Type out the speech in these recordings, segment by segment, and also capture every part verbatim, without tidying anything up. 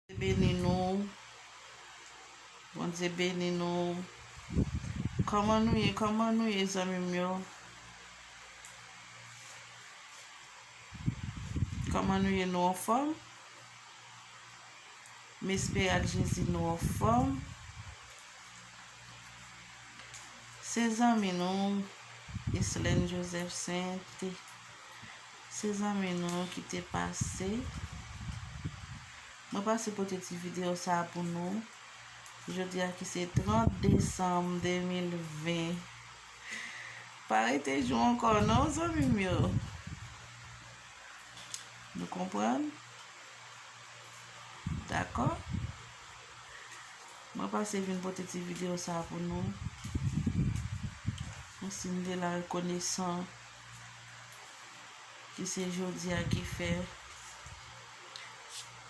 Bondye beni nou. Bondye beni nou. Kòman nou ye? Kòman nou ye, zanmi m yo? Kòman nou ye? Nou anfòm? M espere ak Jezi nou anfòm. Se zanmi nou, Islène Joseph Sainte. Se zanmi nou ki te pase. Mwen pase pote ti videyo sa a pou nou. Jodi a ki se trant desanm de mil ven. Pa rete jou ankò non, zanmi m yo. Nou konprann? Dakò? Mwen pase vin pote ti videyo sa a pou nou. Yon siy de la rekonesan ki se jodi a ki fè.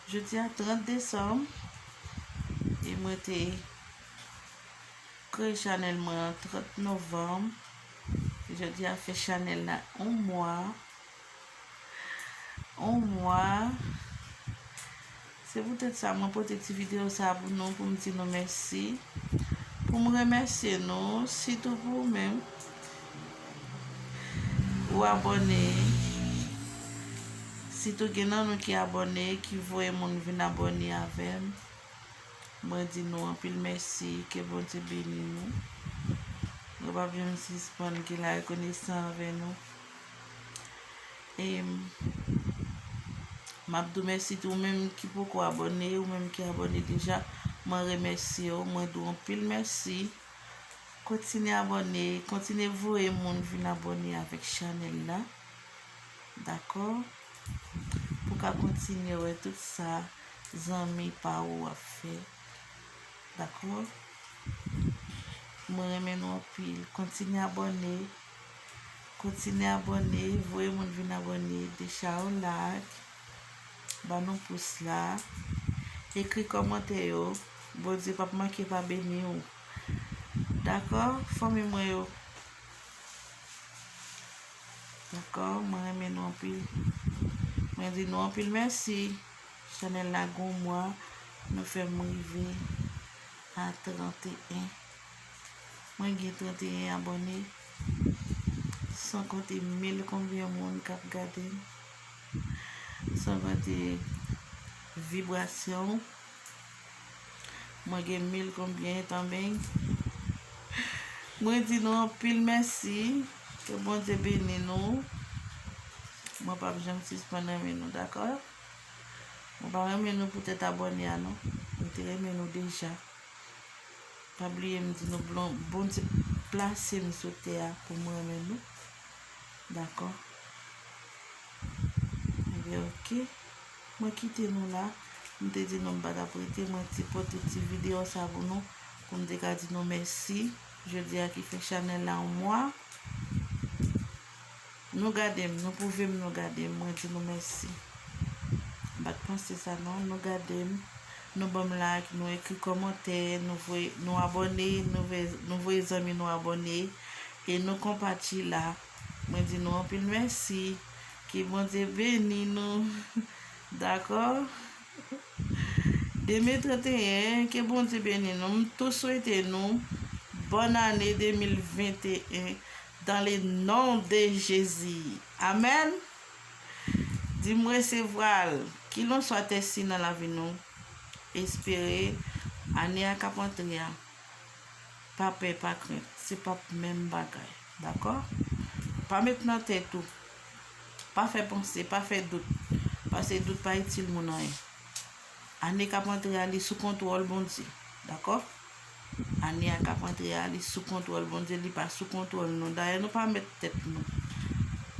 Jodi a trant desanm, e mwen te kreye chanèl mwen an trant novanm. Jodi a fè chanèl la yon mwa. Yon mwa. Se poutèt sa mwen pote ti videyo sa a pou nou, pou m di nou mèsi. Pou m remèsye nou, sitou pou ou menm. Ou abòne. Sitou gen nan nou ki abòne, ki voye moun vin abòne avè m. Mwen di nou anpil mèsi, ke Bondye beni nou. Mwen p ap janm sispann gen larekonesan avè nou. E m ap di w mèsi tou, ou menm ki poko abòne, ou menm ki abòne deja, mwen remèsye w, mwen di w anpil mèsi. Kontinye abòne, kontinye voye moun vin abòne avèk chanèl la. Dakò? Pou w ka kontinye wè tout sa zanmi pa ou ap fè. Dakò? Mwen renmen nou anpil. Kontinye abòne. Kontinye abòne. Voye moun vin abòne. Deja yon like. Ban nou pous la. Ekri kòmantè yo. Bondye p ap manke pa beni w. Dakò? Fanmi mwen yo. Dakò, mwen renmen nou anpil. Mwen di nou anpil mèsi. Chanèl la gon mwa, nou fè m rive a trant e en. Mwen gen trant e en abòne. San konte mil konbyen moun k ap gade m. San konte vibrasyon. Mwen gen mil konbyen tanmen. Mwen di nou anpil mèsi. Ke Bondye beni nou. Mwen p ap janm sispann renmen nou, dakò? Mwen pa renmen nou poutèt abòne a, non. Mwen te renmen nou deja. Pa bliye m di nou, Bondye plase m sou tè a pou mwen renmen nou. Dakò? Ebyen, oke. Mwen kite nou la. M te di nou m pa t ap rete. Mwen te pote ti videyo sa pou nou. Pou m te ka di nou mèsi. Jodi a ki fè chanèl la yon mwa. Nou gade m, nou pwouve m nou gade m. Mwen di nou mèsi. M pa t panse sa non. Nou gade m. Nou ban m like, nou ekri kòmantè, nou voye, nou abòne, nou voye, nou voye zanmi nou abòne. E nou konpatji la. Mwen di nou anpil mèsi. Ke Bondye beni nou. Dakò? Demen trant e en, ke Bondye beni nou. M tou swete nou bòn ane de mil venteyen dans le nom de Jésus. Amèn. Di m resevwa l. Kilonswa tès si nan lavi nou, espere ane a k ap antre a. Pa pè, pa krent. Se p ap menm bagay. Dakò? Pa met nan tèt ou. Pa fè panse, pa fè dout. Paske dout pa itil moun anyen. Ane k ap antre a, li sou kontwòl Bondye. Dakò? Ane a k ap antre a, li sou kontwòl Bondye, li pa sou kontwòl nou. Dayè, nou pa met tèt nou.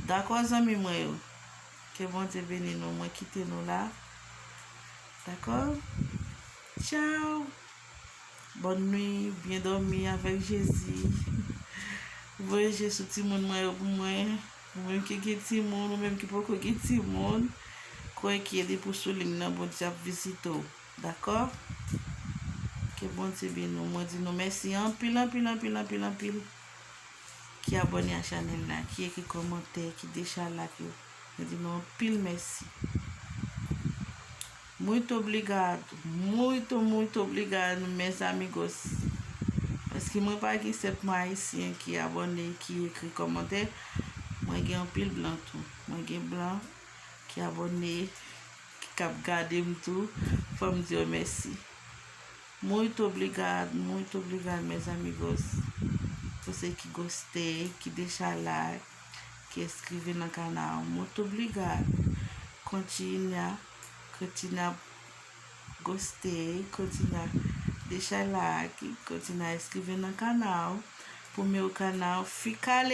Dakò, zanmi mwen yo? Ke Bondye beni nou. Mwen kite nou la. Dakò? Tchaw! Bòn nwi, byen dòmi avèk Jezi. Voye je sou timoun mwen yo pou mwen. Ou menm ki gen timoun, ou menm ki poko gen timoun, kwè ke depi w sou liy nan, Bondye ap vizite w. Dakò? Ke Bondye beni w. Mwen di nou mèsi anpil, anpil, anpil, anpil, anpil. Ki abòne a chanèl la, ki ekri kòmantè, ki deja like yo. Mwen di nou anpil mèsi. Muito obrigado, muito, muito obrigado, meus amigos. Paske mwen pa gen sèlman Ayisyen ki abòne, ki ekri kòmantè. Mwen gen anpil blan tou. Mwen gen blan ki abòne, ki k ap gade m tou. Fò m di yo mèsi. Muito obrigado, muito obrigado, meus amigos. Você que gostei, que deixa like, que inscreve no canal. Muito obrigado. Continua, continua gostei, continua deixa like, continua inscreve no canal. Pro meu canal ficar